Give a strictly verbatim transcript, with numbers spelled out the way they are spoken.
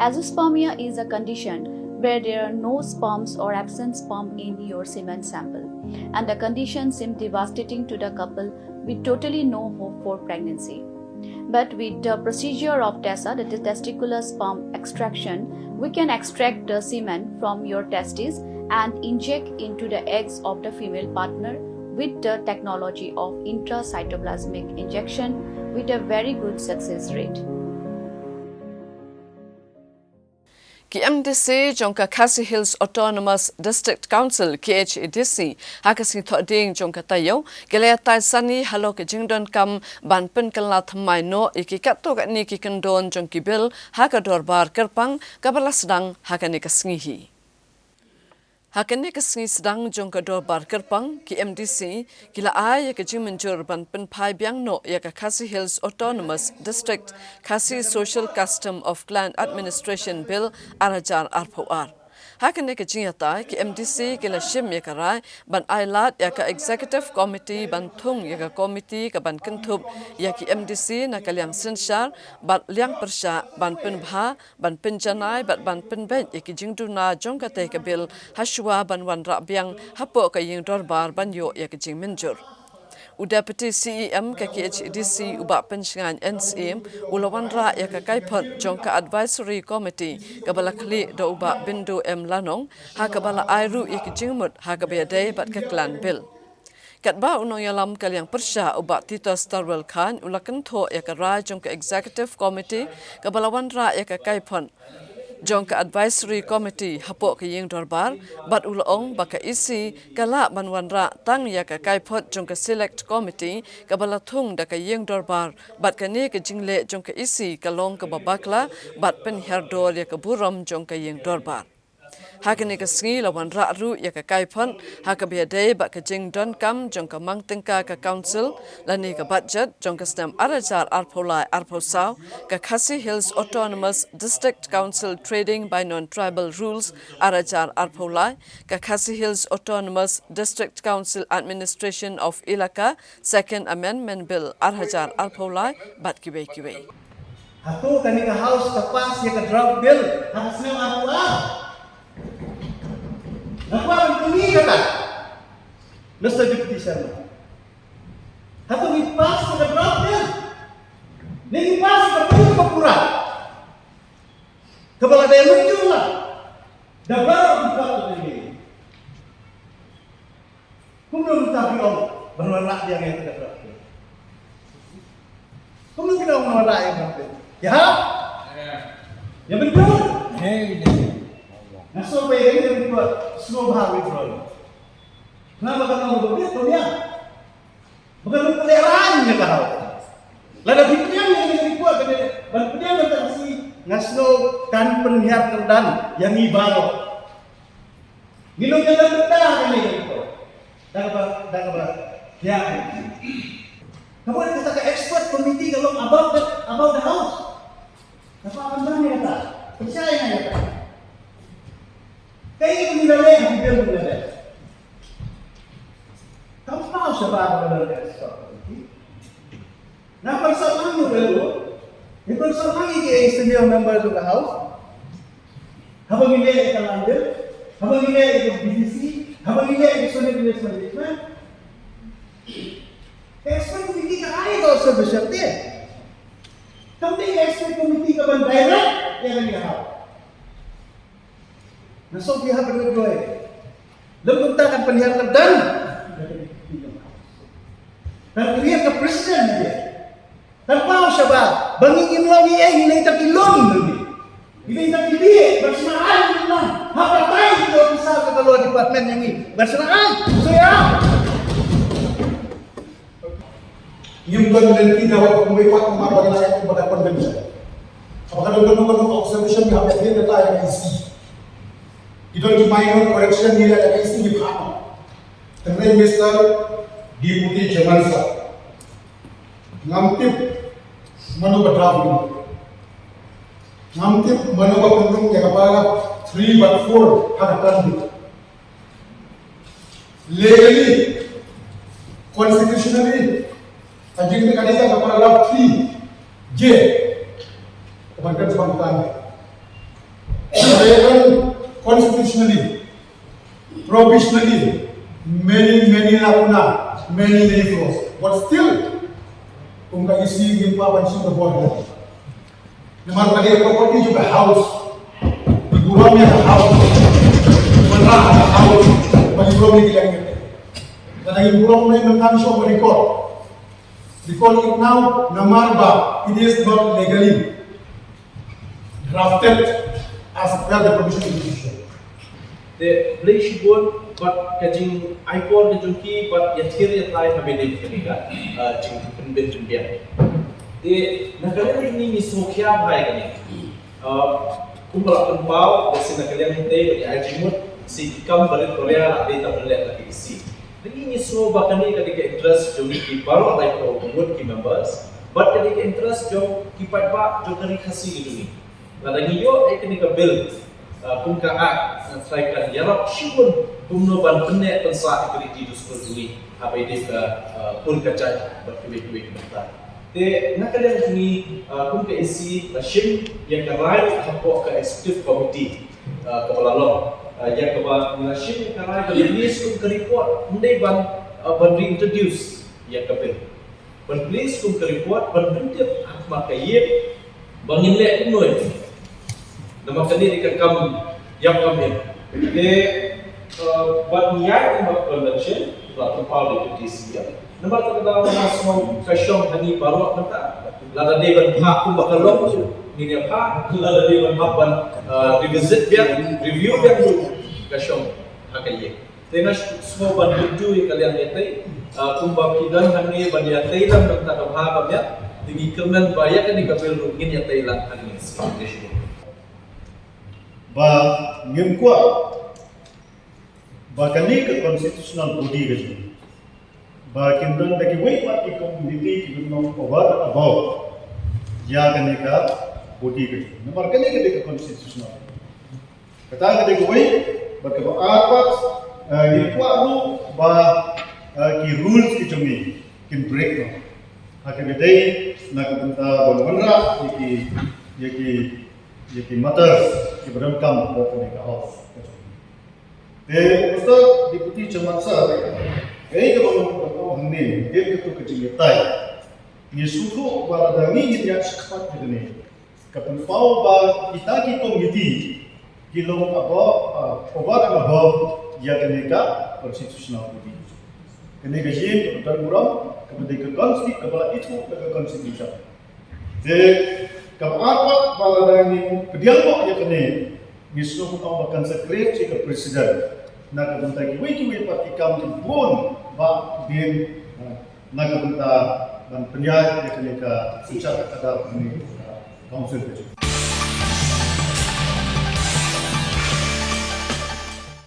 Azoospermia is a condition where there are no sperms or absent sperm in your semen sample, and the condition seemed devastating to the couple with totally no hope for pregnancy. But with the procedure of TESA, that is testicular sperm extraction, we can extract the semen from your testes and inject into the eggs of the female partner with the technology of intracytoplasmic injection with a very good success rate. Ki M D C jong ka Khasi Hills Autonomous District Council, K H A D C, ha ka sngi Thohdieng jong ka taïew, ki la ïatai sani halor ka jingdonkam ban pynkylla thymmai noh ïa ki katto katne ki kyndon jong ki bill ha ka dorbar kyrpang kaba la sdang ha kane ka sngi hi. Ha kane ka sngi sdang jong ka dorbar kyrpang, ki M D C ki la ai ïa ka jingmynjur ban pynphai biang noh ïa ka Khasi Hills Autonomous District Khasi Social Custom of Clan Administration Bill ar hajar arphew ar. Ha kane ka jingïatai, ki M D C ki la shim ïa ka rai ban ai lad ïa ka Executive Committee ban thung ïa ka komiti kaban kynthup ïa ki M D C na ka liang synshar bad liang pyrshah ban pynbha, ban pynjanai bad ban pynbeit ïa ki jingduna jong katei ka bill ha shuwa ban wanrah biang hapoh ka ïing dorbar ban ïoh ïa ka jingmynjur. U Deputy C E M ka K H A D C, u Bah Pynshngaiñ N C M, u la wanrah ïa ka kaiphod jong ka Advisory Committee kaba la khlieh da u Bah Bindu M Lanong, ha kaba la ai ruh ïa ki jingmut ha kaba ïadei bad ka clan bill. Katba u nongïalam ka liang pyrshah, u Bah Titos Tarwel Chyne, u la kynthoh ïa ka rai jong ka Executive Committee kaba la wanrah ïa ka kaiphod jong ka Advisory Committee hapoh ka ïing dorbar, bad u la ong ba ka E C ka lah ban wanrah tang ïa ka kaiphod jong ka Select Committee kaba la thung da ka ïing dorbar, bad kane ka jingleh jong ka E C ka long kaba bakla bad pynhiar dor ïa ka burom jong ka ïing dorbar. Ha kane ka sngi la wanrah ruh ïa ka kaiphod ha kaba ïadei bad ka jingdonkam jong ka mang tyngka ka Council lane ka budget jong ka snem ar hajar arphew lai arphew saw, ka Khasi Hills Autonomous District Council Trading by Non-Tribal Rules ar hajar arphew lai, ka Khasi Hills Autonomous District Council Administration of Elaka Second Amendment Bill ar hajar arphew lai bad kiwei kiwei. Hato kane ka House ka pass ïa ka draft bill ha ka snem arphew ar? Nga kwah ban kylli kata, Mister Deputy Chairman. Hato ngi pass ïa ka draft bill? Ne ngi pass ïa ka bill kaba pura? Kaba la dei mynjur la da baroh ki party. Kumno mynta phi ong ban wanrah biang ïa ka draft bill? Kumno phi ong ban wanrah ïa ka draft bill? Ïa ha? Ïa mynjur. Nga sngew ba ïa kane ka report sngewbha withdraw. Namar ba ka long ba biang, ba biang. Ba kan ym pynlehrain ïa ka House. Lada phi pdiang ïa kane ka report, kane ban pdiang kata ka sngi, nga sngew kan pynhiar kyrdan ïa ngi baroh. Ngi long ïa ka bynta kane ka report. Da kaba, da kaba, ïa. Kaba kata ka expert committee ka long above the, above the House. Kaba kan dang ïa kata. Pyrshah ïa kata. Kaei kaba ngi la leh, ngi la leh. Kam paw shabar ba la leh. Na pyrshah lang ïa u, na pyrshah lang ïa ki senior member jong ka House. Haba ngi leh ïa ka Land Bill, haba ngi leh ïa ka B T C, haba ngi leh ïa ka Solid Waste Management. Ka expert committee ka ai ka observation te. Kam dei ka expert committee ka ban direct ïa ka ïa ka House. Na song phi hap ban withdraw. Lem kumta kan pynhiar kyrdan. Kan create ka precedent ïa. Kan paw shabar ba ngi ngim long ei ei, ngi dei tang ki lum ngi. Ngi dei tang ki bieit, ban shna aiñ ngi long. Hap batai ki officer ka law department ïa ngi ban shna aiñ. So ïa. Ngim don lynti da wat kumwei pat namar ba ngi la ïaid bad ka convention. Haba ka don kano kano ka observation ngi hap ïa kata ïa ka E C. Ki don ki minor correction ngi ïa ka E C ngi phah. Tynrai Mister Deputy Chairman sir, ngam tip mano ba draft ngi. Ngam tip mano ba pynrung ïa ka paragraph three bad four ha ka plan ngi. Legally, constitutionally, ka jingkyrkhu ka dei ka paragraph three J. Ka ban kan sa ban tan. Constitutionally, provisionally, many, many lacuna, many, many flaws. But still, kum ka E C ngim kwah ban shu ka bor. Namar ka dei ka property jong ka House. Ngi burom ïa ka House. Ngi wanrah ha ka House. Ba ngi burom ïa ki liang ïa ka. Lada ngi burom ne, mynta ngi shu record. Record it now, namar ba it is not legally drafted as per the provision of the Constitution. Te khublei shibun bad ka jingaikor ka jong ki bad ïathir ïatai ha ba ïadei bad kane ka, ah, jingpynbeit pynbiang. Te na ka liang jong ngi ngi sngewkhia bha ïa kane. Ah, kumba la pynpaw, lehse na ka liang ïatei bad ïa ai jingmut, shi ki kam barit baria la dei tang ban leh da ka E C. Ngi ngi sngew ba kane ka dei ka interest jong ngi ki baroh laiphew ngut ki members, bad ka dei ka interest jong ki paidbah jong ka Ri Khasi ka jong ngi. Lada ngi ïoh ïa kane ka bill, ah, kum ka act, nga tharai kan ïarap shibun kumno ban pynneh pynsah ïa ka riti dustur jong ngi ha ba ïadei ka, ah, pun ka jait bad kiwei kiwei ki bynta. Te na ka liang jong ngi, ah, kum ka E C la shim ïa ka rai hapoh ka executive committee, ah, kaba la long. Ah, ïa kaba ngi la shim ïa ka rai ba ngi list kum ka report, ym dei ban, ah, ban reintroduce ïa ka bill. Ban list kum ka report, ban pyntip ha khmat ka ïing ba ngin leh kumno ïa ka. Namar kane dei ka kam ïap kam im. Te, eh, ban ïaid kum ka convention, la pynpaw da ka D C ïa. Namar kata ka daw nga sngew ka shong ha ngi baroh mynta. Lada dei ban phah kumba ka long, ngin ïa phah, lada dei ban hap ban, eh, revisit biang, review biang ruh, ka shong ha ka ïing. Te nga sngew ban kyntu ïa ka liang ïatei, ah, kumba ki don hangne ban ïatei lang da kata ka bha ka biang, te ngi kyrmen ba ïa kane ka bill ruh ngin ïatei lang hangne. Ba ngim kwah ba kane ka constitutional body ka jong ngi, ba kin don da kiwei pat ki community ki ban long over and above ïa kane ka body ka jong ngi. Namar kane ka dei ka constitutional. Kata ka dei kawei, bad kaba ar pat, eh, ngi kwah ruh ba, eh, ki rules ki jong ngi kin break noh. Ha kaba dei na ka bynta ban wanrah ïa ki, ïa ki, ïa ki matters kiba donkam ha kane ka House. Te u Deputy Chairman Sir, kaei kaba nga kwah ban ong hangne, dei kato ka jingïatai. Ngi sngewthuh ba lada ngi ngin ïaid shakhmat ïa kane, ka pynpaw ba kita ki committee ki long above, ah, over and above ïa kane ka constitutional body. Kane ka ïing kaba don burom, kaba dei ka consti-, kaba la ithuh da ka constitution. Te kaba ar pat ba lada ngin pdiang noh ïa kane, ngi sngewthuh ba kan sa create ïa ka precedent na ka bynta kiwei kiwei pat ki kam ki bun ba dien, ah, na ka bynta ban pynïaid ïa kane ka synshar ka khadar kane ka council ka jong ngi.